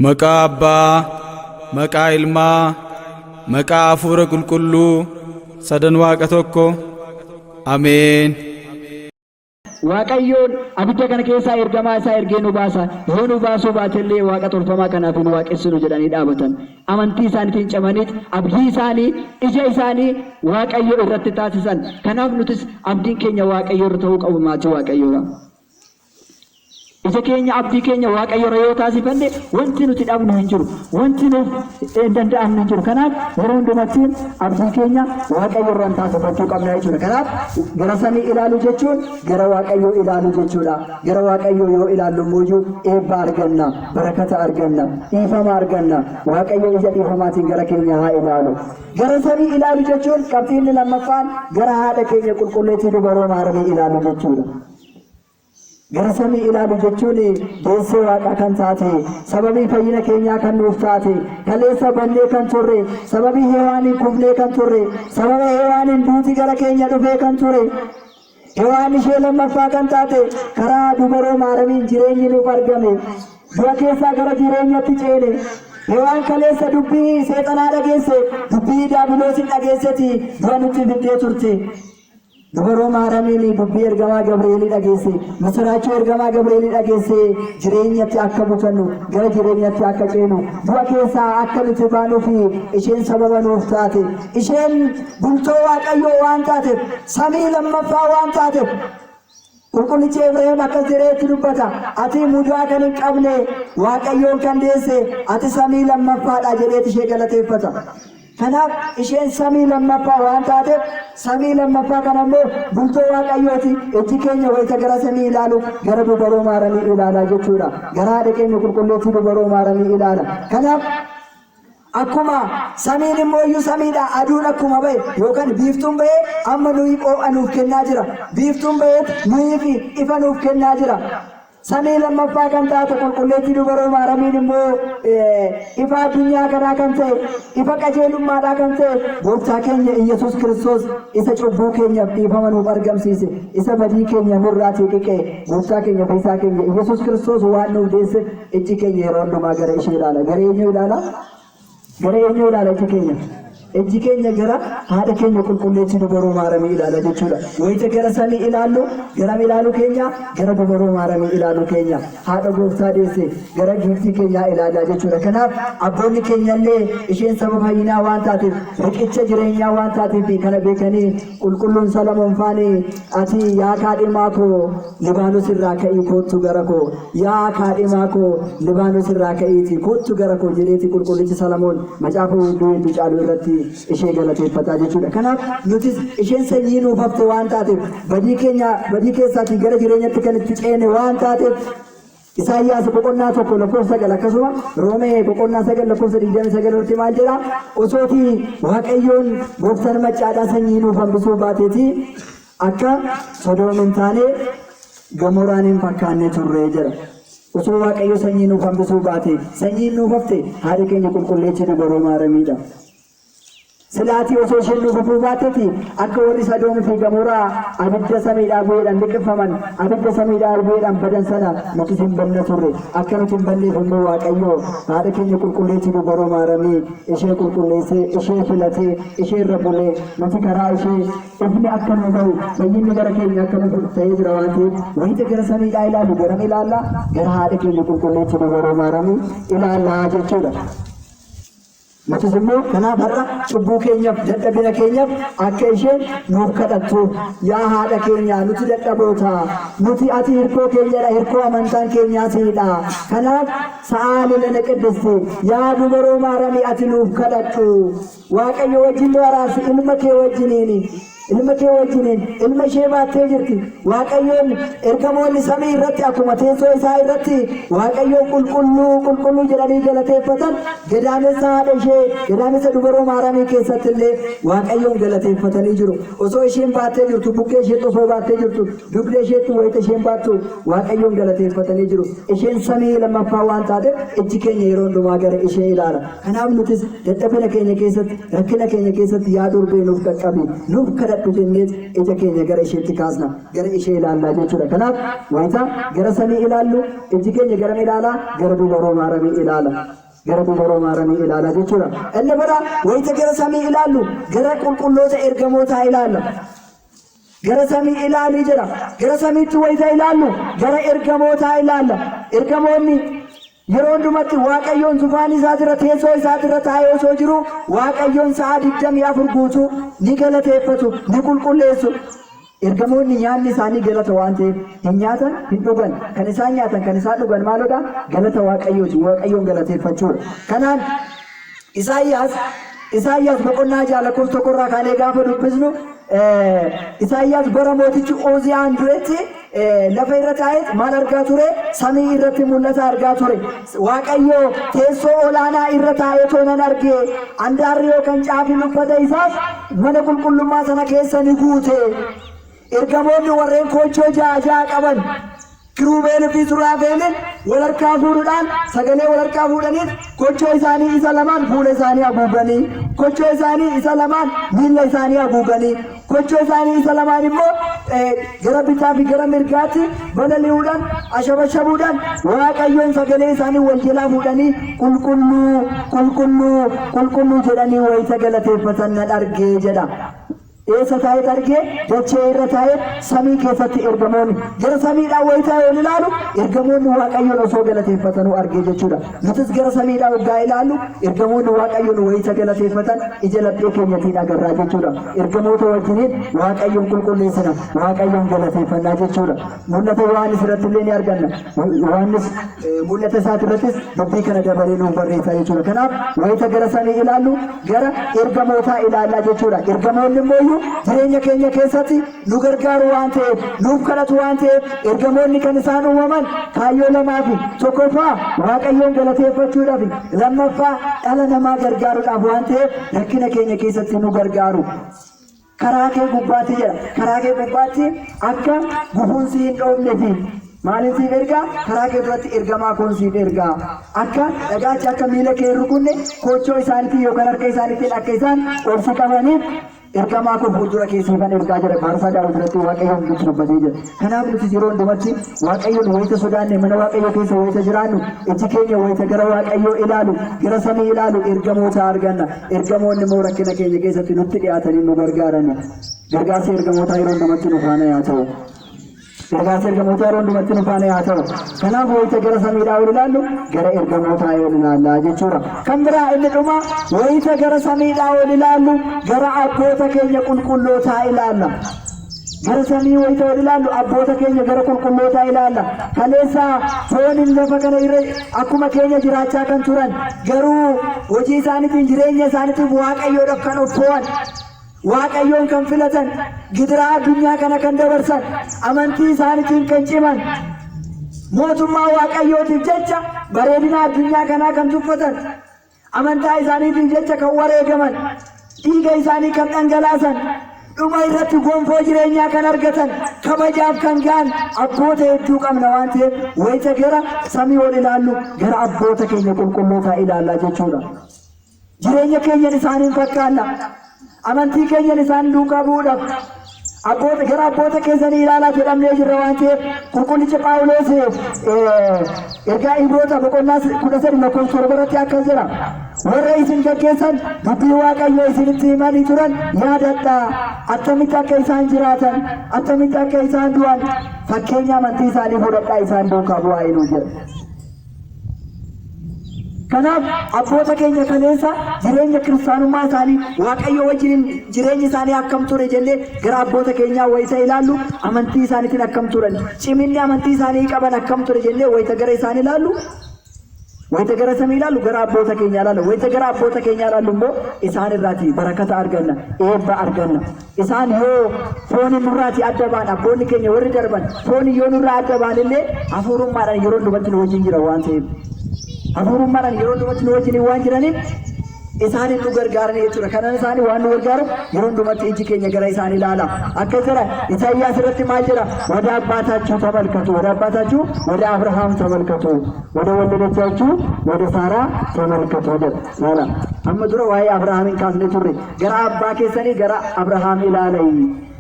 Maqaa Abbaa, maqaa Ilmaa, maqaa Hafuura Qulqulluu, sadan Waaqa tokko. Ameen. Waaqayyoon abidda kana keessaa ergamaa isaa ergee nu baasa, yoo nu baasuu baate illee waaqa tolfamaa kanaaf hin waaqessinu jedhanii dhaabatan. Amantii isaaniitiin cimaniit abdii isaanii, ija isaanii Waaqayyo irratti taasisan. Kanaaf nutis abdiin keenya Waaqayyo irra ta'uu qabu maatii Waaqayyoodha. Ija keenya abdii keenya Waaqayyo irra yoo taasifanne wanti nuti dhabnu hin jiru. Wanti nuuf hin danda'amne hin jiru. Kanaaf yeroo hundumatti abdii keenya Waaqayyo irra taasifachuu qabna jechuudha. Kanaaf gara samii ilaaluu jechuun gara Waaqayyoo ilaaluu jechuudha. Gara Waaqayyoo yoo ilaallu immoo eebba arganna, barakata arganna, dhiifama arganna. Waaqayyo ija dhiifamaatiin gara keenya haa ilaalu. Gara samii ilaalu jechuun qabxiinni lammaffaan gara haadha keenya qulqulleettii dubaroo Maaramii ilaalu jechuudha. Gara samii ilaalu jechuun deessee waaqaa kan taate, sababii fayyina keenyaa kan nuuf taate, kaleessa bannee kan turre, sababii Hewaaniin kufnee kan turre, sababa Hewaaniin duuti gara keenya dhufee kan ture, Hewaan ishee lammaffaa kan taate karaa dubaroo Maaramiin jireenyi nuuf argame, du'a keessaa gara jireenyatti ceene. Hewaan kaleessa dubbii seexanaa dhageesse, dubbii daabiloosin dhageesseti du'a nutti fiddee turte. Dubaroo Maaramiin dubbii ergamaa Gabreelii dhageesse, misiraachuu ergamaa Gabreelii dhageesse, jireenyatti akka butannu, gara jireenyatti akka ceenu, du'a keessaa akka nuti baanuu fi isheen sababa nuuf taate. Isheen bultoo Waaqayyoo waan taateef, samii lammaffaa waan taateef, Qulqullichi Efreem akkas jedhee itti dubbata. Ati mudaa kan hin qabne Waaqayyoon kan deesse ati samii lammaffaadha jedheet ishee galateeffata. Kanaaf isheen samii lammaffaa waan taateef samii lammaffaa kana immoo bultoo Waaqayyooti. Ijji keenya wayita gara samii ilaalu gara dubaroo Maaramii ilaalaa jechuudha. Gara haadha keenya qulqulleettii dubaroo Maaramii ilaala. Kanaaf akkuma samiin immoo iyyuu samiidha, aduun akkuma ba'e yookaan biiftuun ba'e amma nuyi ho'a nuuf kennaa jira. Biiftuun ba'eet nuyii fi ifa nuuf kennaa jira. Samii lammaffaa kan taate qulqulleettii dubaroo Maaramiin immoo ifa addunyaa kanaa kan ta'e, ifa qajeelummaadhaa kan ta'e gooftaa keenya Iyyasuus Kiristoos isa cubbuu keenyaaf dhiifama nuuf argamsiise, isa badii keenya nurraatii dhiqe, gooftaa keenya fayyisaa keenya Iyyasuus Kiristoos waan nuuf deesseef ijji keenya yeroo hundumaa gara ishee ilaala. Gara eenyuu ilaala? Gara eenyuu ilaala ijji keenya? Ijji keenya gara haadha keenya qulqulleettii dubaroo Maaramii ilaala jechuudha. Wayita gara samii ilaallu garam ilaalu keenya? Gara dubaroo Maaramii ilaalu keenya. Haadha gooftaa deesse gara giiftii keenyaa ilaalaa jechuudha. Kanaaf abboonni keenyallee isheen saba fayyinaa waan taateef, riqicha jireenyaa waan taateef kana beekanii qulqulluun Salamoon faani ati yaa kaadhimaa koo Libaanos irraa ka'ii koottu gara koo, yaa kaadhimaa koo Libaanos irraa ka'iitii koottu gara koo jedheeti qulqullichi Salamoon macaafa weedduu hedduu caalu irratti ishee galateeffataa jechuudha. Kanaaf nutis isheen sanyii nuuf hafte waan taateef, badii keenya badii keessaatii gara jireenyatti kan itti ceene waan taateef, Isaayyaas boqonnaa 1 lakkoofsa 9 akkasuma Roomee boqonnaa 9 lakkoofsa 29 irratti maal jedha? Osootii Waaqayyoon gooftaan maccaadhaa sanyii nuuf hambisuu baateetii akka Sodoom hin taane Gamoraan hin fakkaanne turre jedha. Osoo Waaqayyo sanyii nuuf hambisuu baate, sanyiin nuuf hafte haadha keenya qulqulleettii dubaroo Maaramiidha. Silaatii osoo isheen nuuf hafuu baatteti akka warri Sadoom fi Gamoraa abidda samiidhaa bu'eedhaan liqimfaman, abidda samiidhaa bu'eedhaan badan sana nutis hin banna turre. Akka nuti hin banneef immoo Waaqayyo haadha keenya qulqulleettii dubaroo Maaramii ishee qulqulleessee, ishee filatee, ishee irra bulee nuti karaa ishee ifni akka nu ga'u, fayyinni gara keenya akka nu ta'ee jira waan ta'eef wayita gara samiidhaa ilaallu garam ilaalla? Gara haadha keenya qulqulleettii dubaroo Maaramii ilaallaa jechuudha. Nutis immoo kanaaf har'a cubbuu keenyaaf dadhabina keenyaaf akka isheen nuuf kadhattu, yaa haadha keenya nuti dadhaboota, nuti ati hirkoo keenyadha, hirkoo amantaan keenyaa siidha. Kanaaf sa'aali lana qiddisti, yaa dubaroo Maaramii ati nuuf kadhadhu, Waaqayyo wajjin nu araarsi ilma kee wajjiniini. Ilma kee wajjiniin ilma ishee baattee jirti. Waaqayyoon ergamoonni samii irratti akkuma teessoo isaa irratti Waaqayyoon qulqulluu qulqulluu jedhanii galateeffatan, gadaamessa haadha ishee gadaamessa dubaroo Maaramii keessatti illee Waaqayyoon galateeffatanii jiru. Osoo isheen baattee jirtu, bukkee isheetti osoo baattee jirtu, dugda isheetti wayita isheen baattu Waaqayyoon galateeffatanii jiru. Isheen samii lammaffaa waan taateef ijji keenya yeroo hundumaa gara ishee ilaala. Kanaaf nutis dadhabina keenya keessatti, rakkina keenya keessatti yaa durbee nuuf qaqqabi, nuuf kadhadhu. filadhu jennee ija keenya gara isheetti kaasna, gara ishee ilaallaa jechuudha. Kanaaf wayita gara samii ilaallu ijji keenya gara ilaalaa, gara dubaroo maaramii ilaala. Gara dubaroo maaramii ilaala jechuudha. Inni bira wayita gara samii ilaallu gara qulqulloota ergamootaa ilaalla. Gara samii ilaalii jedha. Gara samiitti wayita ilaallu gara ergamootaa ilaalla. Ergamoonni yeroo hundumatti Waaqayyoon zufaan isaatirra, teessoo isaatirra taa'ee osoo jiru Waaqayyoon sa'a 24 guutuu ni galateeffatu, ni qulqulleessu. Ergamoonni nyaanni isaanii galata waan ta'eef hin nyaatan, hin dhugan. Kan isaan nyaatan, kan isaan dhugan maalodha? Galata Waaqayyooti. Waaqayyoon galateeffachuudha. Kanaan Isaayyaas boqonnaa 6 lakkoofsa 1 irraa kaanee gaafa dubbisnu, Isaayyaas bara mootichi Ooziyaan du'etti lafa irra taa'eet maal argaa ture? Samii irratti mul'ata argaa ture. Waaqayyo teessoo olaanaa irra taa'ee toonan arge. Andaarri yookaan caafiin uffata isaas mana qulqullummaa sana keessa ni guute. Ergamoonni warreen koochoo ja'a ja'a qaban, Kiruubeel fi Suraafeelin, wal harkaa fuudhuudhaan, sagalee wal harkaa fuudhaniis, kochoo isaanii isa lamaan fuula isaanii haguuganii, kochoo isaanii isa lamaan miilla isaanii haguuganii, kochoo isaanii isa lamaan immoo gara bitaa fi gara mirgaatti balali'uudhaan, ashabashabuudhaan, Waaqayyoon sagalee isaanii wal jalaa fuudhanii qulqulluu, qulqulluu, qulqulluu jedhanii wayita galateeffatan nan argee jedha. Eessa taa'eet argee? Dachee irra taa'ee samii keessatti ergamoonni gara samiidhaan wayitaa ol ilaalu ergamoonni Waaqayyoon osoo galateeffatanuu argee jechuudha. Nutis gara samiidhaan waggaa ilaallu ergamoonni Waaqayyoon wayita galateeffatan ija laphee keenyatiin agarraa jechuudha. Ergamoota wajjiniin Waaqayyoon qulqulleessina, Waaqayyoon galateeffannaa jechuudha. Mul'ata Yohaannis irratti illee ni arganna. Yohaannis mul'ata isaati irrattis dubbii kana dabalee nuuf barreessaa jechuudha. Kanaaf wayita gara samii ilaallu gara ergamootaa ilaallaa jechuudha. Ergamoonni immoo jireenya keenya keessatti nu gargaaru waan ta'eef, nuuf kadhatu waan ta'eef, ergamoonni kan isaan uumaman kaayyoo lamaafi. Tokkoffaa Waaqayyoon galateeffachuudhaaf, lammaffaa dhala namaa gargaaruudhaaf waan ta'eef rakkina keenya keessatti nu gargaaru. Karaa kee gubbaatti jedha. Karaa kee gubbaatti akka gufuun si hin dhoofne fi maaliin siif ergaa? Karaa kee duratti ergamaa koon siif ergaa. Akka dhagaachi akka miila kee hin rukunne koochoo isaaniitiin yookaan harka isaaniitiin akka isaan ol si qabaniif ergamaa koo fuuldura kee siifan ergaa jedha. Faarsaa Daawit irratti Waaqayyoon nutti dubbatee jira. Kanaaf nuti yeroo hundumatti Waaqayyoon wayita sodaanne, mana Waaqayyoo keessa wayita jiraannu, iji keenya wayita gara Waaqayyoo ilaalu, gara samii ilaalu ergamoota arganna. Ergamoonni immoo rakkina keenya keessatti nutti dhiyaatanii nu gargaarani. Gargaarsi ergamootaa yeroo hundumatti nu faana yaa ta'u. Gargaarsi ergamootaa yeroo hundumatti nu faana yaa ta'u. Kanaaf wayita gara samiidhaa ol ilaallu gara ergamootaa ol ilaallaa jechuudha. Kan biraa inni dhuma, wayita gara samiidhaa ol ilaallu gara abboota keenya qulqullootaa ilaalla. Gara samii wayita ol ilaallu abboota keenya gara qulqullootaa ilaalla. Kaleessa fooniin lafa kana irra akkuma keenya jiraachaa kan turan, garuu hojii isaaniitiin, jireenya isaaniitiin Waaqayyoodhaaf kan of fo'an, Waaqayyoon kan filatan, gidiraa addunyaa kana kan dabarsan, amantii isaaniitiin kan ciman, mootummaa Waaqayyootiif jecha bareedina addunyaa kanaa kan tuffatan, amantaa isaaniitiif jecha kan wareegaman, dhiiga isaanii kan dhangalaasan, dhuma irratti gonfoo jireenyaa kan argatan, kabajaaf kan ga'an abboota hedduu qabna waan ta'eef wayita gara samii ol ilaallu gara abboota keenya qulqullootaa ilaallaa jechuudha. Jireenya keenyan isaaniin fakkaanna. Amantii keenyan isaan duukaa bu'uudhaaf abboota gara abboota keessanii ilaalaa jedhamnee jirra waan ta'eef, qulqullicha Phaawulos ergaa Ibroota boqonnaa 13 lakkoofsa 7 irratti akkas jedha. Warra isin gaggeessan dubbii Waaqayyoo isinitti himanii turan yaadadhaa. Attamitti akka isaan jiraatan, attamitti akka isaan du'an, fakkeenya amantii isaanii fudhadhaa, isaan duukaa bu'aa inuu jedha. Kanaaf abboota keenya kaleessa jireenya kiristaanummaa isaanii, Waaqayyo wajjin jireenyi isaanii akkam ture jennee gara abboota keenyaa wayita ilaallu, amantii isaaniitiin akkam turan, ciminni amantii isaanii qaban akkam ture jennee wayita gara isaan ilaallu, wayita gara samii ilaallu gara abboota keenyaa ilaallu. Wayita gara abboota keenyaa ilaallu immoo isaan irraati barakata arganna, eebba arganna. Isaan yoo fooniin nurraatii adda ba'an, abboonni keenya warri darban fooniin yoo nurraa adda ba'an illee, hafuurummaadhaan yeroo hundumatti nu wajjin jira waan ta'eef, hafuurummaadhaan yeroo hundumatti nu wajjin waan jiraniif Isaanin nu gargaarani jechuudha. Kanan isaanii waan nu gargaaruuf yeroo hundumatti iji keenya gara isaanii ilaala. Akka jedha Isaayyaas irratti maal jedha? ወደ አባታችሁ ተመልከቱ፣ ወደ አባታችሁ ወደ አብርሃም ተመልከቱ፣ ወደ ወለደቻችሁ ወደ ሳራ ተመልከቱ jedha. Laala. Amma dura waa'ee Abrahaamin kaasnee turre. Gara abbaa keessanii gara Abrahaam ilaalai.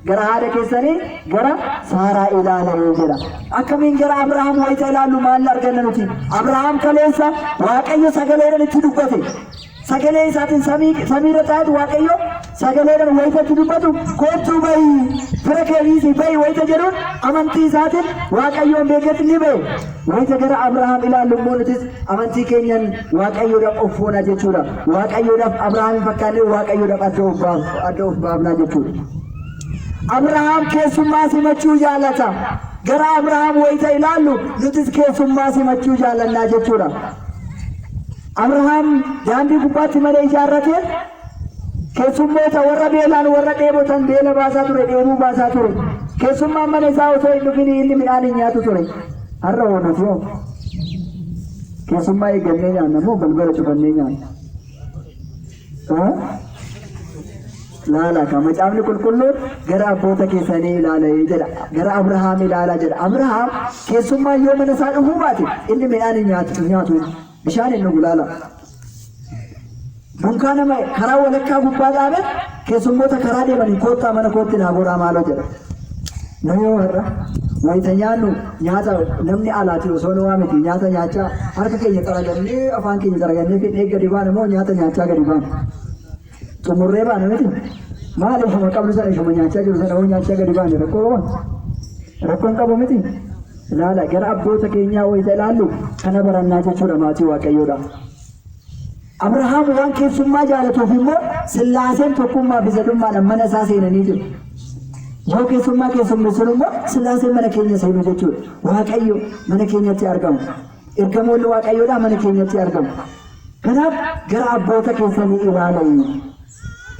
Gara haadha keessanii gara Saaraa ilaalai jedha. Akkamiin gara Abrahaam wayita ilaallu maal arganna nuti? Abrahaam kaleessa Waaqayyo sagaleedhaan itti dubbate. Sagalee isaatiin samiirra taa'etu Waaqayyo sagaleedhaan wayita itti dubbatu kottuu bahi fira kee dhiisii bahi wayita jedhuun amantii isaatiin Waaqayyoon beeketti ni bahe. Wayita gara Abrahaam ilaallu immoo nutis amantii keenyan Waaqayyoodhaaf of foona jechuudha. Waaqayyoodhaaf Abrahaamin fakkaannee Waaqayyoodhaaf adda of baafnaa jechuudha. Abrahaam keessummaa simachuu jaalata. Gara Abrahaam wayita ilaallu nutis keessummaa simachuu jaalannaa jechuudha. Abrahaam daandii gubbaatti mana ijaarratee keessummoota warra beelaan warra dheebotan beela baasaa ture, dheebuu baasaa ture. Keessummaan mana isaa osoo hin dhufin inni midhaan hin nyaatu ture. Har'a hoo nuti hoo keessummaa eeggannee nyaanna moo balbala cufannee nyaanna? Laala ka macaafni qulqulluun gara abboota keessanii ilaalaa jedha. Gara Abrahaam ilaalaa jedha. Abrahaam keessummaan yoo mana isaa dhufuu baate inni midhaan hin nyaatu bishaan hin dhugu laala. Dunkaana karaa walakkaa gubbaa dhaabe keessummoota karaa deemanii koottaa mana kootti naa goraa maaloo jedha. Nu yoo har'a wayita nyaannu nyaata namni alaati osoo nu waamiti nyaata nyaachaa harka keenya xaragannee afaan keenya xaragannee fidhee gadi baana moo nyaata nyaachaa gadi baana? Xumurree baana miti? Maal ishuma qabnu sana ishuma nyaachaa jiru sana hoo nyaachaa gadi baane rakkoo qaba? Rakkoon qabu miti? Ilaala gara abboota keenyaa wayita ilaallu kana barannaa jechuudha maatii Waaqayyoodha. Abrahaam waan keessummaa jaalatuuf immoo Sillaaseen tokkummaa fi sadummaadhaan mana isaa seenanii jiru. Yoo keessummaa keessummeessuun immoo Sillaaseen mana keenya seenu jechuudha. Waaqayyo mana keenyatti argamu. Ergamoonni Waaqayyoodhaa mana keenyatti argamu. Kanaaf gara abboota keessanii ilaalai.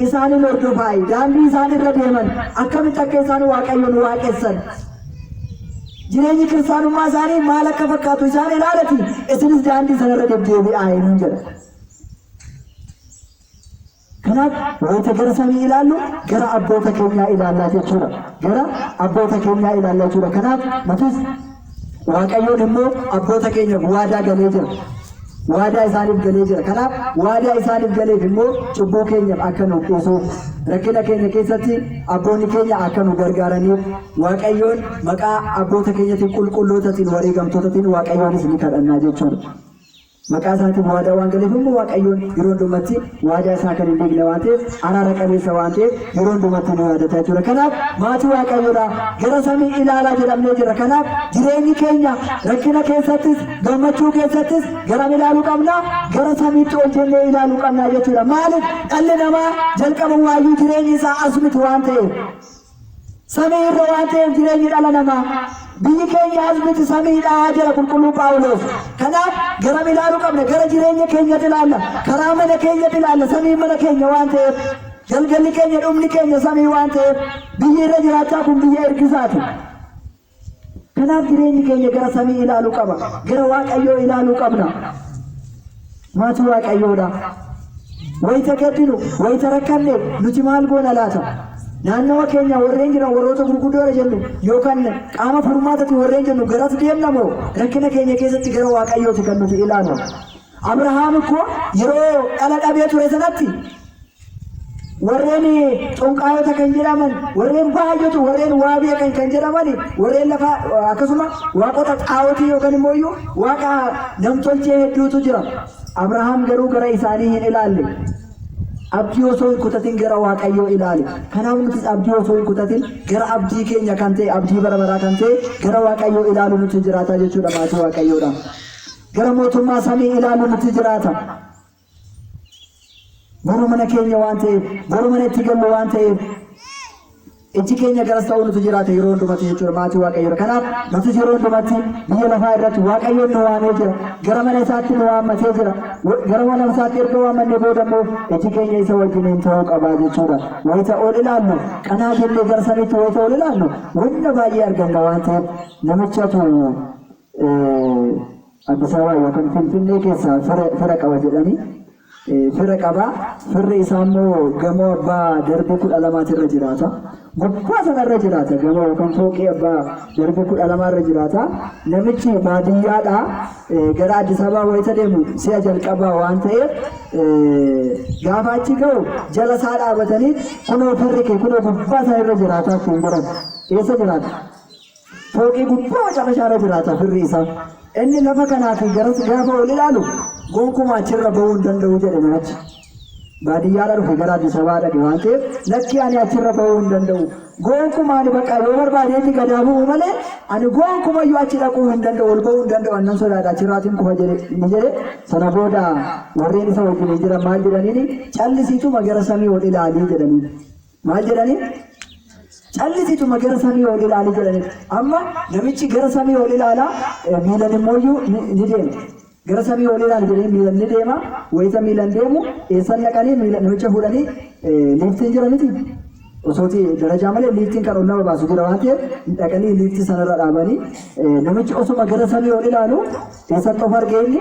Isaanin hordofaayi. Daandii isaan irra deeman akkamitti akka isaan Waaqayyoon waaqessan. Jireenyi kiristaanummaa isaanii maal akka fakkaatu isaan ilaalati. Isinis daandii sanarra deddeebi'aa nuun jedha. Kanaaf wayita gara samii ilaallu gara abboota keenyaa ilaallaa jechuudha. Gara abboota keenyaa ilaallaa jechuudha. Kanaaf nutis Waaqayyoon immoo abboota keenyaaf waadaa galee jira. Waadaa isaaniif galee jira. Kanaaf waadaa isaaniif galeef immoo cubbuu keenyaaf akka nu dhiisuuf rakkina keenya keessatti abboonni keenya akka nu gargaaraniif Waaqayyoon maqaa abboota keenyatiin qulqullootatiin wareegamtootatiin Waaqayyoonis ni kadhannaa jechuudha. Maqaa isaatiin waadaa waan galeef immoo Waaqayyoon yeroo hundumatti waadaa isaa kan hin diigne waan ta'eef araara qabeessa waan ta'eef yeroo hundumatti nu yaadata jechuudha. Kanaaf maatii Waaqayyoodha gara samii ilaalaa jedhamnee jira. Kanaaf jireenyi keenya rakkina keessattis gammachuu keessattis garam ilaaluu qabna? Gara samiitti ol jennee ilaaluu qabna jechuudha. Maaliif dhalli namaa jalqaba waayyuu jireenyi isaa as miti waan ta'eef. Samii irra waan ta'eef jireenyi dhala namaa biyyi keenya as miti samiidha jedha qulqulluu Phaawulos. Kanaaf garam ilaaluu qabna? Gara jireenya keenyatti ilaalla. Karaa mana keenyatti ilaalla. Samii mana keenya waan ta'eef galgalli keenya dhumni keenya samii waan ta'eef biyyi irra jiraachaa kun biyya ergisaati. Kanaaf jireenyi keenya gara samii ilaaluu qaba. Gara Waaqayyoo ilaaluu qabna. Maatii Waaqayyoodha. Wayita gaddinu, wayita rakkanne nuti maal goona laata? Naannawa keenya warreen jiran warroota gurguddoodha jennu yookaan qaama furmaatati warreen jennu garas deemna moo rakkina keenya keessatti gara Waaqayyooti kan nuti ilaallu? Abrahaam ikkoo yeroo dhala dhabee ture sanatti warreen xonqaayota kan jedhaman warreen baay'atu warreen waa beekan kan jedhaman warreen lafa akkasuma waaqota xaa'otii yookaan immoo iyyuu waaqa namtolchee hedduutu jira. Abrahaam garuu gara isaanii hin ilaalle. Abdii osoo hin kutatin gara Waaqayyoo ilaale. Kanaaf nutis abdii osoo hin kutatin gara abdii keenya kan ta'e abdii bara baraa kan ta'e gara Waaqayyoo ilaalu nuti jiraata jechuudha maatii Waaqayyoodha. Gara mootummaa samii ilaalu nuti jiraata. Boru mana keenya waan ta'eef, boru mana itti gallu waan ta'eef ijji keenya garas ta'uu nuti jiraata yeroo hundumatti jechuudha maatii Waaqayyoodha. Kanaaf nutis yeroo hundumatti biyya lafaa irratti Waaqayyoon nu waamee jira. Gara mana isaatti nu waammatee jira. Gara mana isaatti erga waammannee booda immoo ijji keenya isa wajjiniin ta'uu qabaa jechuudha. Wayita ol ilaallu qanaa jennee gara samiitti wayita ol ilaallu wanna baay'ee arganna waan ta'eef namichatu Addis Ababaa yookaan Finfinnee keessaa fira qaba jedhanii Fira qaba. Firri isaa immoo gamoo abbaa darbii 12 irra jiraata. Gubbaa sanarra jiraata. Gamoo yookaan fooqii abbaa darbii 12 irra jiraata. Namichi baadiyyaadhaa gara Addis Ababaa wayita deemu si'a jalqabaa waan ta'eef, gaafa achi ga'u jala isaa dhaabatanii, "Kunoo firri kee kunoo gubbaa isaa irra jiraata," ittiin godhan. Eessa jiraata? Fooqii gubbaa macarrashaa irra jiraata firri isaa. Inni lafa kanaa fi garas gaafa ol ilaalu gonkumaa achirra bahuu hin danda'u jedhe namichi. Baadiyyaadha dhufe, gara Addis Ababaa dhaqe waan ta'eef, "Lakkii, ani achirra bahuu hin danda'u. Gonkumaa ani bakka yoo barbaadeetti gadaa bu'uu malee ani gonkumayyuu achi dhaquu hin danda'u, ol bahuu hin danda'u, annan sodaadha, achirraatiin kufa," jedhe ni jedhe. Sana booda warreen isa wajjin jiran maal jedhaniini? "Callisiituma gara samii ol ilaalii," jedhaniin. Maal jedhanii? "Callisiituma gara samii ol ilaalii," jedhanii. Amma namichi gara samii ol ilaalaa, miilan immooyyuu ni deema. Gara samii ol ilaali jedhanii miilan ni deema. Wayita miilan deemu eessan dhaqanii miila namicha fuudhanii? Liiftiin jira miti. Osooti darajaa malee liiftiin kan ol nama baasu jira waan ta'eef, dhaqanii liiftii sanarra dhaabanii, namichi osuma gara samii ol ilaalu eessatti of argee? Inni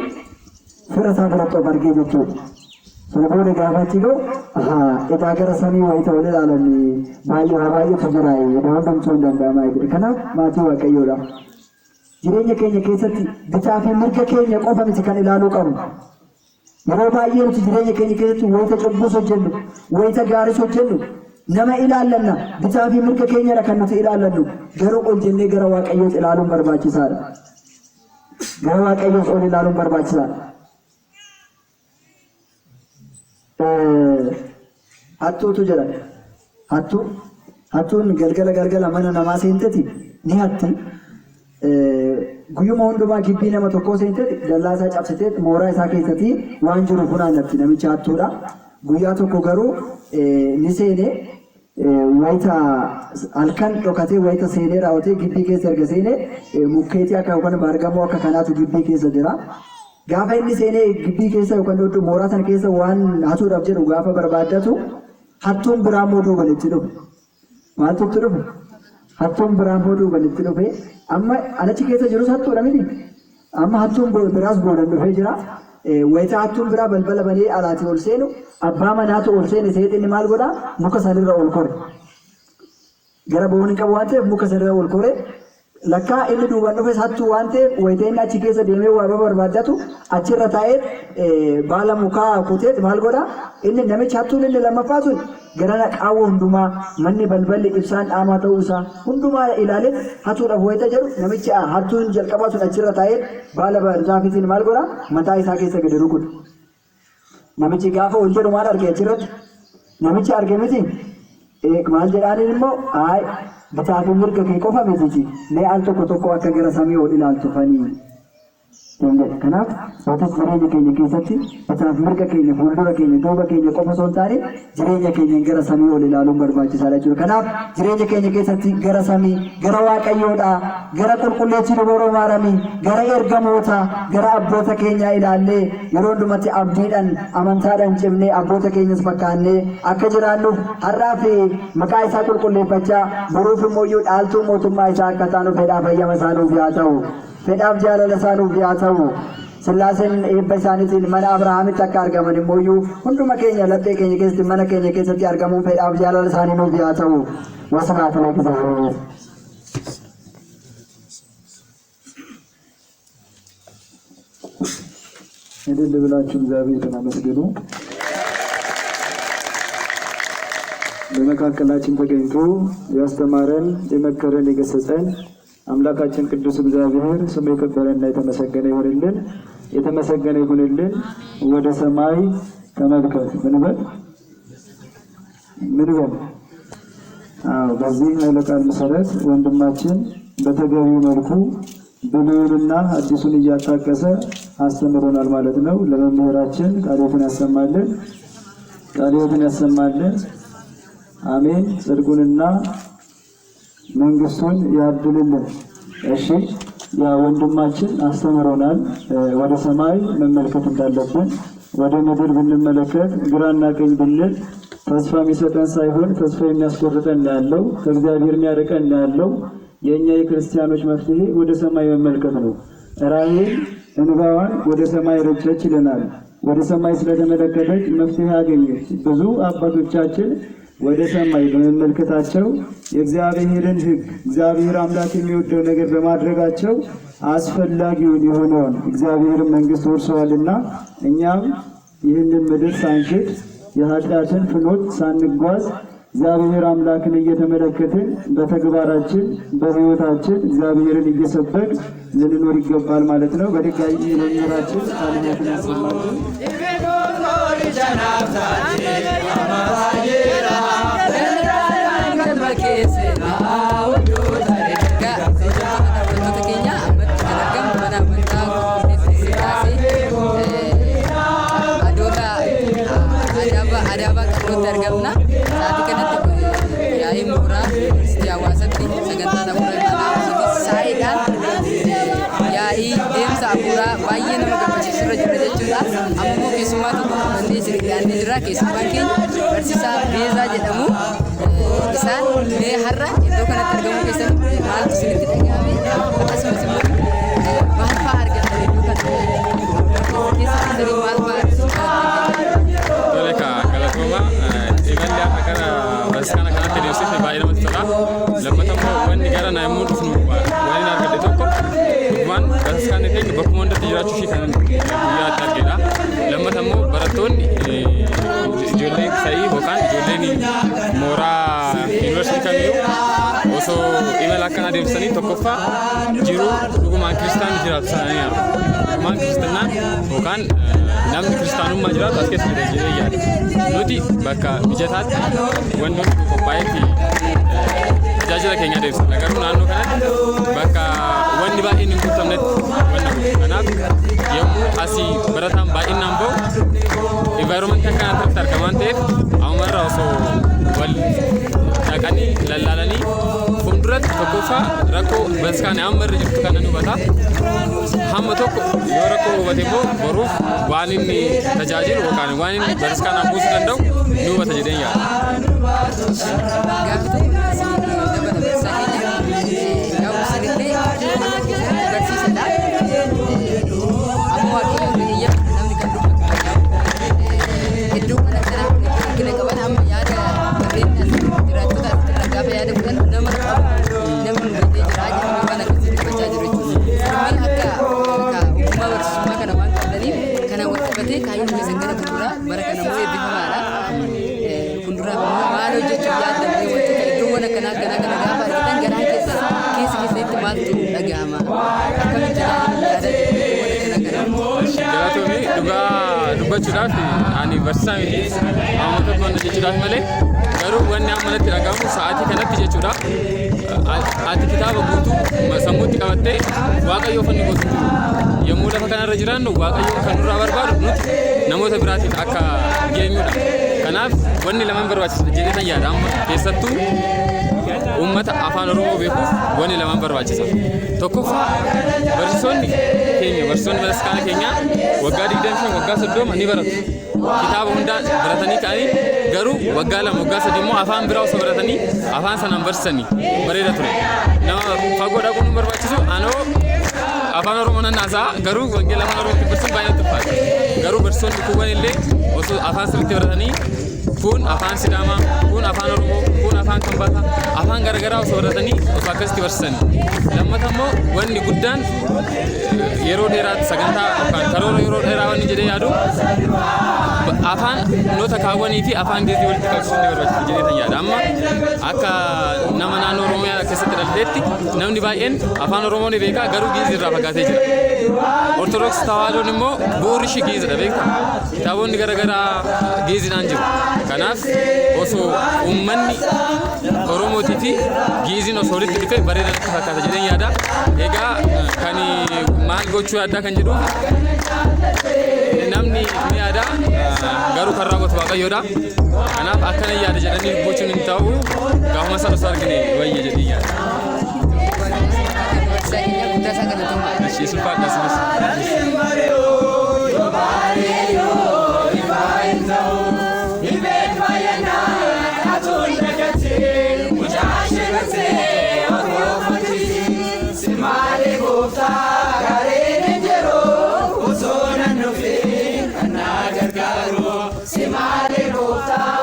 fira isaa biratti of argee jechuudha. Sana booda gaafa achi ga'u, edaa gara samii wayita ol ilaalan baay'ee waa baay'eetu jira, edaa hundumtuu hin danda'ama jedhe. Kanaaf maatii Waaqayyoodha. Jireenya keenya keessatti bitaa fi mirga keenya qofa miti kan ilaaluu qabnu. Yeroo baay'ee nuti jireenya keenya keessatti wayita cubbuus hojjennu, wayita gaariis hojjennu, nama ilaallanna, bitaa fi mirga keenyadha kan nuti ilaallannu. Garuu ol jennee gara Waaqayyootti ilaaluun barbaachisaadha. Gara Waaqayyoos ol ilaaluun barbaachisaadha. Hattuutu jira. Hattuu. Hattuun galgala galgala mana namaa seenteti ni hatti. Guyyuma hundumaa gibbii nama tokkoo seenteti, dallaa isaa cabsitee mooraa isaa keessatti waan jiru funaannatti, namicha hattuudha. Guyyaa tokko garuu ni seene, wayita halkan dhokatee wayita seenee raawwatee gibbii keessa erga seenee, mukkeetii akka yookaan baargamoo akka kanaatu gibbii keessa jira. Gaafa inni seenee gibbii keessa yookaan mooraa sana keessa waan hatuudhaaf jedhu gaafa barbaaddatu, hattuun biraa immoo duuban itti dhufe. Maaltu itti dhufe? Hattuun biraa immoo duuban itti dhufe. Amma anachi keessa jirus hattuudha miti. Amma hattuun biraas boodan dhufee jira. Wayita hattuun biraa balbala banee alaatii ol seenu, abbaa manaatu ol seene seexinni maal godhaa? Muka sanirra ol kore. Gara ba'uun hin qabu waan ta'eef muka sanirra ol kore. Lakkaa inni duuban dhufes hattuu waan ta'eef, wayita inni achi keessa deemee waa barbaaddatu achirra taa'ee baala mukaa kuteet maal godhaa? Inni namichi hattuun inni lammaffaa sun gara qaawwa hundumaa, manni balballi ibsaan dhaamaa ta'uu isaa hundumaa ilaalee hatuudhaaf wayita jedhu, namichi hattuun jalqabaa sun achirra taa'ee baala zaafiitiin maal godhaa? Mataa isaa keessa gadi rukuta. Namichi gaafa ol jedhu maal arge achirratti? Namichi arge miti? Maal jedhaaniin immoo? "Haay, bitaa fi mirga kee qofa miti, mee al tokko tokko akka gara samii ol ilaaltu fanii." Kanaaf nutis jireenya keenya keessatti bitaaf mirga keenya, fuuldura keenya, duuba keenya qofa osoo hin taane, jireenya keenya gara samii ol ilaaluun barbaachisaadha jechuudha. Kanaaf jireenya keenya keessatti gara samii, gara Waaqayyoodhaa, gara qulqulleettii Dubaroo Maaramii, gara ergamoota, gara abboota keenyaa ilaallee yeroo hundumatti abdiidhaan, amantaadhaan cimnee, abboota keenyas fakkaannee akka jiraannuuf, har'aa fi maqaa isaa qulqulleeffachaa, boruuf immoo dhaaltuu mootummaa isaa akka taanuuf fedhaa fayyama isaa nuuf haa ta'u. Fedhaaf jaalala isaa nuuf haa ta'u. Sillaaseen eebba isaaniitiin mana Abrahaamitti akka argaman immoo hunduma keenya laphee keenya keessatti, mana keenya keessatti argamuun fedhaaf jaalala isaanii nuuf haa ta'u. ወስብሐት ለእግዚአብሔር። እልል ብላችሁ እግዚአብሔርን አመስግኑ። በመካከላችን ተገኝቶ ያስተማረን፣ የመከረን፣ የገሰጸን አምላካችን ቅዱስ እግዚአብሔር ስሙ የከበረና የተመሰገነ ይሁንልን። የተመሰገነ ይሁንልን። ወደ ሰማይ ተመልከት። ምን በል ምን በል? አዎ፣ በዚህ ኃይለ ቃል መሰረት ወንድማችን በተገቢው መልኩ ብሉይንና አዲሱን እያጣቀሰ አስተምሮናል ማለት ነው። ለመምህራችን ቃለ ሕይወትን ያሰማልን፣ ቃለ ሕይወትን ያሰማልን። አሜን። ጽድቁንና መንግስቱን ያድልልን። እሺ፣ ያ ወንድማችን አስተምሮናል። ወደ ሰማይ መመልከት እንዳለብን፣ ወደ ምድር ብንመለከት፣ ግራና ቀኝ ብንል ተስፋ የሚሰጠን ሳይሆን ተስፋ የሚያስቆርጠን ነው ያለው፣ ከእግዚአብሔር የሚያርቀን ነው ያለው። የእኛ የክርስቲያኖች መፍትሄ ወደ ሰማይ መመልከት ነው። ራሔል እንባዋን ወደ ሰማይ ረጨች ይለናል። ወደ ሰማይ ስለተመለከተች መፍትሄ አገኘች። ብዙ አባቶቻችን ወደ ሰማይ በመመልከታቸው የእግዚአብሔርን ሕግ እግዚአብሔር አምላክ የሚወደው ነገር በማድረጋቸው አስፈላጊውን የሆነውን እግዚአብሔርን መንግሥት ወርሰዋልና እኛም ይህንን ምድር ሳንክድ የኃጢአትን ፍኖት ሳንጓዝ እግዚአብሔር አምላክን እየተመለከትን በተግባራችን በሕይወታችን እግዚአብሔርን እየሰበክ ልንኖር ይገባል ማለት ነው። በድጋሚ ለመምህራችን ቃለ ሕይወትን ያሰማልን። Wantoota keenya ammatti kan argamu mana amantaa Qulqulleettii Sillaasee Adoolaa Adaabaa Qallootti argamna. Sa'aatii kanatti yaa'ii mooraa Yuunivarsiitii Hawaasaatti sagantaan hafuura imalaa saayiidhaan yaa'ii deemsa hafuuraa baay'ee nama gammachiisu irra jira jechuudha. Amma immoo keessummaa tokko qabannee isin dhiyaannee jirra. Keessummaan keenya barsiisaa Beezaa jedhamu. Isaan mee har'a iddoo kanatti argamuu keessatti maaltu isinitti dhaga'ame? Akkasumas immoo maal fa'aa argattan iddoo kana keessa keessanii maal fa'aa argattan? Tole ka galatooma, imalli har'a gara bataskaana kanatti deemsifne baay'ee namatti tola. Lammata immoo wanni gara na yommuu dhufnu waan inni argadhe tokko dhugumaan bataskaanni keenya bakkuma hundatti jiraachuu ishee kan guyyaa itti argedha. Lammata immoo barattoonni ijoolleen sa'ii yookaan ijoolleen mooraa yuunivarsiitii kamiyyuu osoo imala akkanaa deemsisanii tokkoffaa jiruu dhugumaan kiristaanni jiraatu sana ni argu. Dhugumaan kiristinnaan yookaan namni kiristaanummaa jiraatu as keessa jira jedhee yaada. Nuti bakka mijataatti wantoonni qophaa'etti tajaajila keenya adeemsifna. Garuu naannoo kanatti bakka wanni baay'een hin guutamnetti wanna godhu. Kanaaf yommuu asii barataan baay'inaan bahu environmentii akkanaa irratti argama waan ta'eef ammarraa osoo wal dhaqanii lallaalanii fuulduratti tokkoffaa rakkoo bataskaanii amma irra jirtu kana ni hubata. Hamma tokko yoo rakkoo hubate immoo boruuf waan inni tajaajilu yookaan waan inni bataskaanaan buusuu danda'u ni hubata jedheen yaada. Gaaffii tokko isin dabala barsiisaa keenya. Yaa'u isinillee akka keessatti barsiisadha. Amma Waaqayyoon eeyyama namni kan dubbatu iddoowwan akkanaa kun iddoo rakkina qaban amma yaada warreen as jiraattota asirraa gaafa yaada fudhan nama qabu nama nu gatee jira jedhamee waan akkasii dubbachaa jiru jechuudha. Mee akka ogummaa barsiisummaa kana waan qabdaniif kana wal qabatee kaayyoon keessan gara fuulduraa bara kana immoo eebbifamaadha. Fuulduraaf immoo maal hojjechuuf yaaddan wantoota iddoowwan akkanaa akkanaa kana gaafa argitan garaan keessan keessa keessanitti maaltu dhaga'ama? Akkamitti tajaajila yaadaa jirtu iddoowwan akkanaa kana? Galatoomii, dhugaa dubbachuudhaaf ani barsiisaa miti, amma tokko wanna jechuudhaaf malee, garuu wanni amma natti dhagahamu sa'aatii kanatti jechuudha. Ati kitaaba guutuu sammuutti qabattee Waaqayyoof wanni gootu hin jiru. Yommuu lafa kanarra jiraannu Waaqayyoon kan nurraa barbaadu nuti namoota biraatiif akka geenyudha. Kanaaf wanni lamaan barbaachisa jedhee tan yaada, amma keessattuu uummata afaan Oromoo beekuuf wanni lamaan barbaachisa. Tokkoffaa, barsiisonni keenya, barsiisonni bataskaana keenyaa waggaa 25, waggaa 30 ni baratu. Kitaaba hundaa baratanii ka'anii garuu waggaa 2, waggaa 3 immoo afaan biraa osoo baratanii afaan sanaan barsiisanii bareeda ture. Nama fagoo dhaquun nu barbaachisu, anoo afaan Oromoo nan haasa'a, garuu wangeela afaan Oromootiin barsiisuun baay'ee natti ulfaata. Garuu barsiisonni kuuwwan illee osoo afaan sirriitti baratanii, kun afaan Sidaamaa, kun afaan Oromoo, kun afaan Kambaataa, afaan garaagaraa osoo baratanii osoo akkasitti barsiisanii. Lammata immoo wanni guddaan yeroo dheeraatti sagantaa yookaan karoora yeroo dheeraa wanni jedhee yaadu afaan noota kaawwanii fi afaan Geezii walitti qabsiisuun ni barbaachisa jedhee tan yaada. Amma akka nama naannoo Oromiyaa keessatti dhalateetti namni baay'een afaan Oromoo ni beeka, garuu Geezii irraa fagaatee jira. Ortodoksii Tawaahidoon immoo bu'uurri ishii Geezidha, beektaa? Kitaabonni garaagaraa Geeziidhaan jiru. Kanaaf osoo uummanni Oromootii fi Geeziin osoo walitti dhufee bareeda natti fakkaata jedheen yaada. Egaa kan maal gochuu yaaddaa kan jedhuuf, namni ni yaada, garuu kan raawwatu Waaqayyoodha. Kanaaf akkana yaada jedhanii gochuun hin ta'u, gaafuma sana osoo argine wayya jedhee yaada. Barsiisaa keenya, guddaa isaa galatoomaa. Ishee sulfaadha asinis.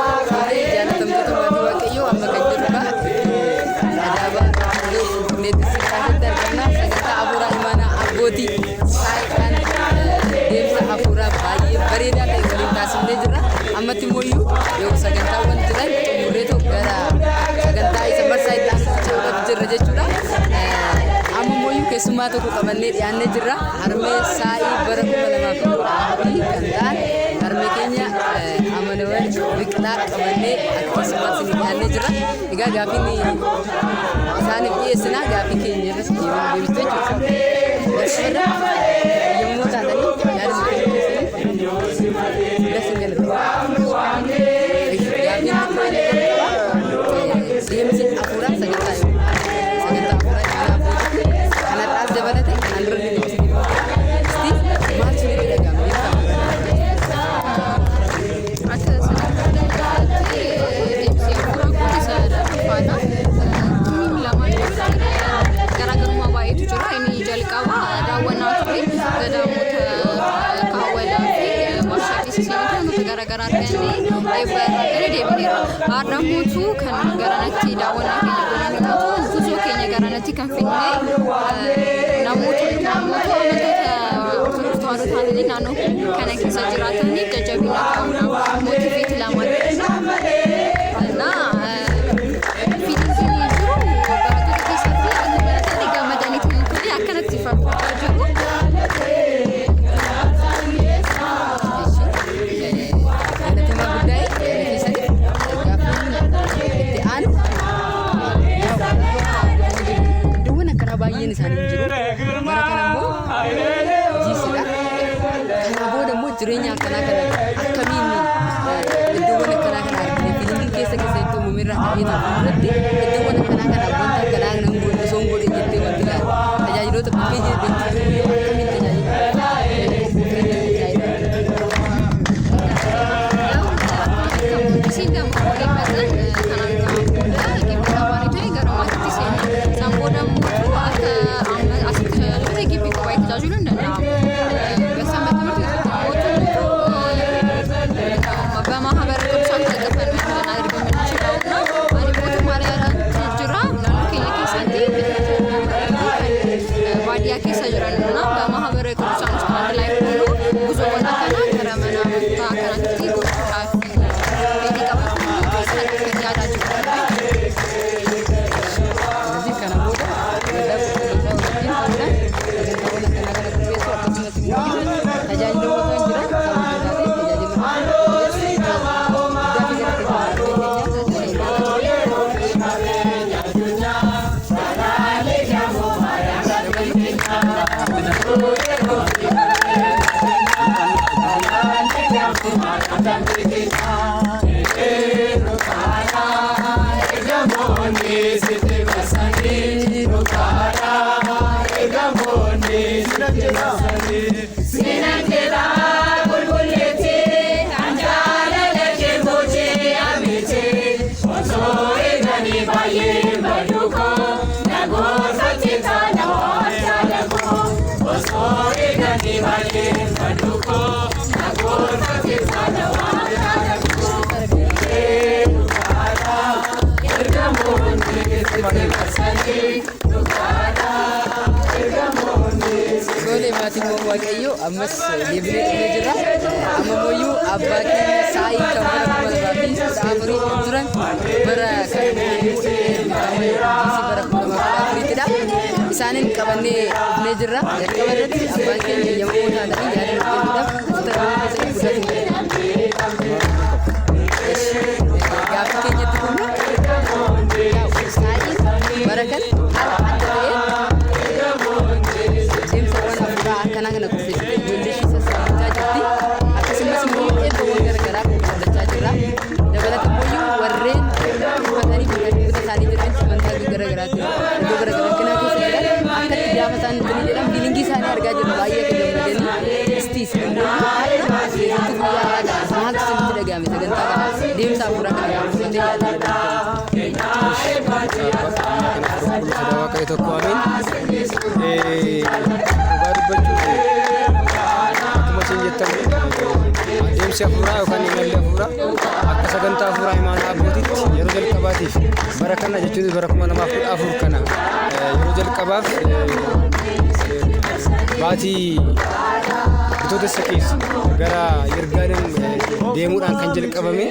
Jaalatamtoota maatii Waaqayyoo, amma kan jirrudha Adaabaa iddoo qulqulleetti Sillaasetti argamna. Sagantaa hafuuraa imaanaa abbootii saayiidhaan deemsa hafuuraa baay'ee bareedaa ta'e waliin taasifnee jirra. Ammatti immoo yoo sagantaawwan jiran xumurreetoo gara sagantaa isa marsaa itti aanutti ce'uudhaaf jirra jechuudha. Amma immoo keessummaa tokko qabannee dhiyaannee jirra. Harmee saa'ii bara 2014 kan ta'an harmee keenya Amanawal Biqilaa qabannee akka keessummaatti isin dhiyaannee jirra. Egaa gaaffiin isaaniif dhiyeessina, gaaffii keenya irratti deebistu jechuudha. Jalqabarra yommuu taatanii yaada nuti keessanii gasin galatama. Gaaffiin deemsi hafuuraa sagantaa hafuuraa imaanaa abbootii kanarraas dabalate kan dura illee deemsi isti maal sunitti dhaga'ama deemsa hafuuraa? Akka sagantaatti deemsi hafuuraa kun isa lamaffaadha. Tumiin lamaan garaagarummaa baay'eetu jira. Inni jalqaba daawwannaa ture, gadaamota Kaawwalaa fi warshaa keessa seenutu wantoota garaagaraa argannee, eebba irraa argannee deebineerra. Har'a immoo kan garanatti daawwannaa keenya godhan immoo guzoo keenya garanatti kan fidne namoota amantoota Ortodoksii Tawaahidoo ta'anii naannoo kana keessa jiraataniif jajjabina ta'uudhaaf motivate lama እና feeling jiru barattoota keessatti akka baratanii gammadaniitu tole akkanatti faarfachaa jiru. Galatooma guddaa yaada keessaniif. Gaaffiin itti aanu, iddoowwan akkanaa baay'een isaanii hin jiru. Bara kana immoo jiisidha. Kana booda immoo jireenya akkanaa kana akkamiin iddoowwan akkanaa kana argine, feeling keessa keessatti uumamirraa ka'ee fuulduratti iddoowwan akkanaa kana wanta akkanaa nan godhe osoo hin godhe jettee wanti ilaalu tajaajiloota bukkee jirtu akkamiin tajaajila qophoofnee tajaajila? Isin gamoo kanaan booda gibbii qabaanii gara maatiitti seenna. Isaan booda immoo akka amma asitti tajaajilu gibbii kophaa tajaajiluu hin danda'amu. በሰንበት ትምህርት ቤቶች በማህበረ ቅዱሳን ተደግፈን ነው ልናደርግ የምንችለው እና ani mootummaa jira naannoo keenya keessatti baadiyyaa keessa jiran እና በማህበረ ቅዱሳን ውስጥ አንድ ላይ ሆኖ ጉዞውን akkanaa gara mana amantaa kanatti gochuudhaaf fedhii qabatu kan yaadaa jiru. ስለዚህ kana booda waldaa qulqullootaa wajjin ta'uudhaan sagantaawwan akkanaa kana qopheessuu, akkasumas immoo tajaajiloota jiran kan hojjetaate tajaajila guddaa fi gara keessa. Tole, maatiin Waaqayyoo, ammas deebinee dhufee jirra. Amma mooyyuu abbaa keenya saa'ii kan bara 2014 turan, bara kan bara 2014ttidha. Isaanin qabannee dhufnee jirra. Jalqaba irratti abbaan keenya yommuu taatanii yaada nuuf kennuudhaaf asitti argamuu keessatti guddaa gaaffii keenyatti humna saa'iin bara kana haala adda ta'een deemsawwan hafuuraa akkanaa kana qopheessitee ijoollee ishee sassaabachaa jirti. Akkasumas immoo eebbawwan garaagaraa qopheeffachaa jirra. Dabalata immoo warreen uffatanii bakka isaanii jiran, amantaa garaagaraatiin iddoo garaagaraa akkanaa keessa jiran, akkatti gaafa isaan ittiin jedhan feeling isaanii argaa jirra, baay'ee akka gammadanii. Istiis immoo keessattuu guyyaa har'aa kana maaltu isinitti dhaga'ame, sagantaa kana deemsa hafuuraa kana qopheessitee yaada? Sodaa Waaqayyo tokko, amiin. Dhugaa dubbachuuf, akkuma isin jettan, adeemsi Adeemsi hafuuraa yookaan imalli hafuuraa akka sagantaa hafuuraa imaanaa abbootiitti yeroo jalqabaatiif bara kana jechuunis bara 2014 kana yeroo jalqabaaf baatii Bitootessa keessa gara Yirgaalem deemuudhaan kan jalqabame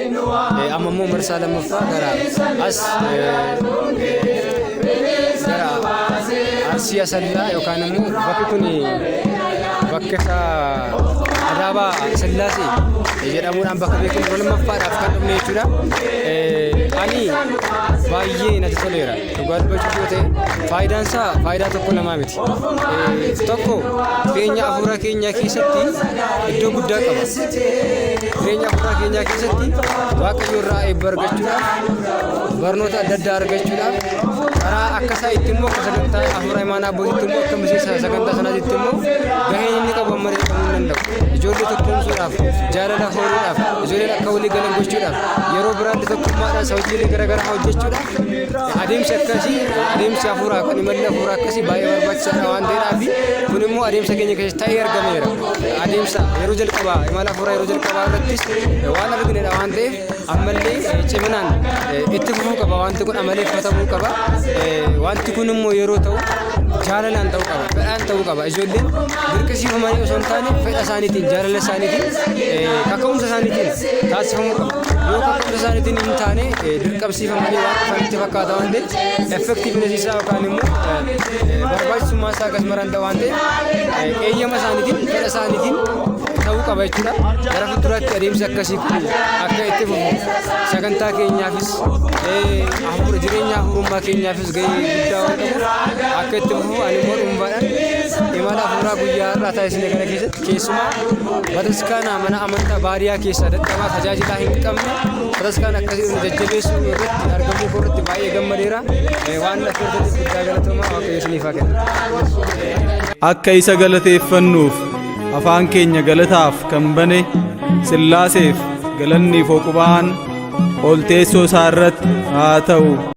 amma immoo marsaa lammaffaa gara as gara Arsii Asallaa yookaan immoo bakki kun bakka isaa Adaabaa Sillaasee jedhamuudhaan bakka beekamu yeroo lammaffaadhaaf kan dhufne jechuudha. Ani baay'ee natti toleera. Dhugaa dubbachuuf yoo ta'e faayidaan isaa faayidaa tokko lamaa miti. Tokko jireenya hafuuraa keenyaa keessatti iddoo guddaa qaba. Jireenya hafuuraa keenyaa keessatti Waaqayyo irraa eebba argachuudhaaf, barnoota adda addaa argachuudhaaf, karaa akka isaa itti immoo akka sagantaa hafuuraa imaanaa abbootiitti immoo akka miseensa sagantaa sanaatitti immoo gaheen inni qabu amma jedhamuu hin danda'u. Ijoollee tokkoomsuudhaaf, jaalala horuudhaaf, ijoolleen akka walii galan gochuudhaaf, yeroo biraallee tokkummaadhaan hojiilee garaagaraa hojjechuudhaaf adeemsi akkasii, adeemsi hafuuraa kan imalli hafuuraa akkasii baay'ee barbaachisaadha waan ta'eedhaaf kun immoo adeemsa keenya keessatti ta'ee argameera. Adeemsa yeroo jalqabaa imala hafuuraa yeroo jalqabaa irrattis waan arginedha waan ta'eef ammallee ciminaan itti fufuu qaba, wanti kun amaleeffatamuu qaba. Wanti kun immoo yeroo ta'u jaalalaan ta'uu qaba, fedhaan ta'uu qaba. Ijoolleen dirqisiifamanii osoo hin taane fedha isaaniitiin, jaalala isaaniitiin, kaka'umsa isaaniitiin taasifamuu qaba. Yoo kaka'umsa isaaniitiin hin taane dirqamsiifamanii waan dhufanitti fakkaata waan ta'eef effectiveness isaa yookaan immoo barbaachisummaa isaa akkasuma randa waan ta'eef eeyyama isaaniitiin, fedha isaaniitiin ta'uu qaba jechuudha. Gara fuulduraatti adeemsi akkasii kun akka itti fufu sagantaa keenyaafis hafuura jireenya hafuurummaa keenyaafis gahee guddaa waan qabuuf akka itti fufu ani immoo dhuunfaadhaan imala hafuuraa guyyaa har'aa taasisne kana keessatti keessumaa bataskaana mana amantaa baadiyyaa keessaa dadhabaa tajaajilaa hin qabne bataskaana akkasii nu jajjabeessuu irratti argamuu koo irratti baay'ee gammadeera. Waan na affeertaniif guddaa galatoomaa, Waaqayyo isiniif haa kennu. Akka isa galateeffannuuf afaan keenya galataaf kan bane Sillaaseef galanni foqubaan ol teessoo isaa irratti haa ta'u.